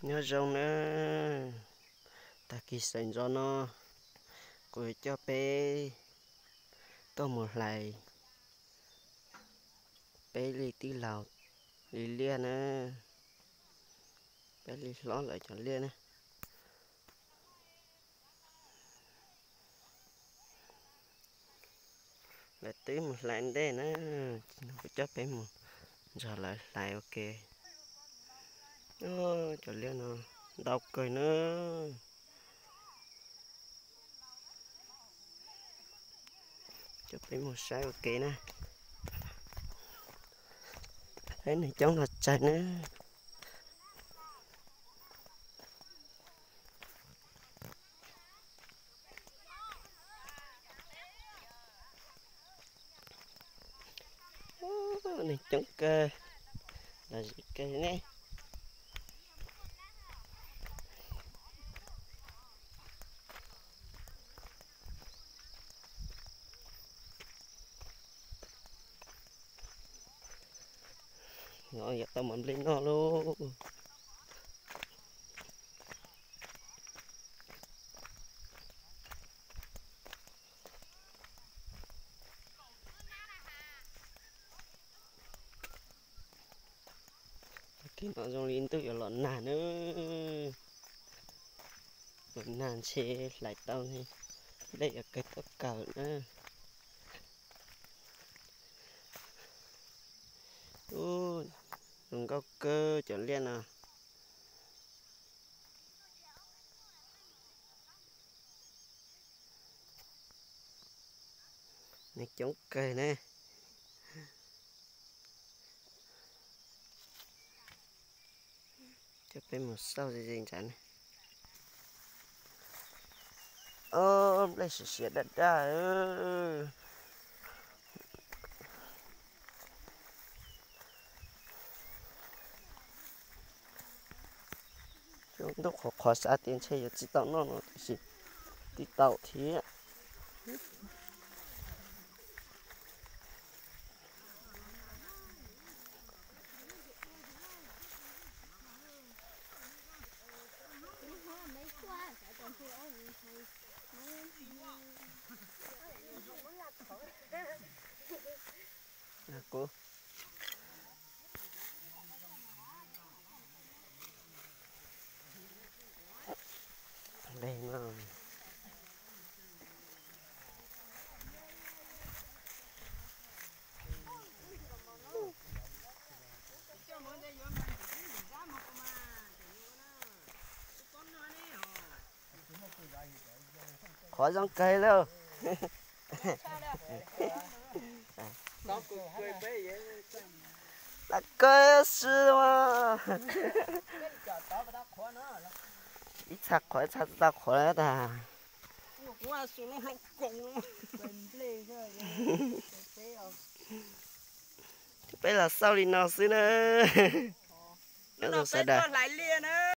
Nyob zoo nawb, tag kis sawv ntxov no kuv yuav coj peb tuaj mus hlais peb li tij laug li liaj na, peb li hlob lawv cov liaj na. Lawv twb mus hlais ntej na, kuv coj peb mus nrog lawv hlais ua ke. Cov liaj no ntau kawg na. Coj peb mus saib ua ke na. Peb neeg coob los tsawg na. Neeg coob kawg, los zim kawg ne. No yog tau mas nplej noj lauj. Tag kis no zoo li ntuj yuav los nag na. Los nag ntshe hlais tau, nplej yuav kawg tuaj kawg na. Ub, zoo nkauj kawg cov liaj no. Neeg coob kawg ne. Coj peb mus xauj ze ze ntsawd ne. Ob, nplej siav siav daj daj. Ntuj qhuav qhuav xav tias ntshe yuav tsis tau noj no tiam sis tsis tau thiab. Qhov zoo kawg li. Tau kawg si mas. Ib txha qhuav ib txha tsis tau qhuav li tas. Peb los xauj li no xwb na. Nyob zoo sawv daws.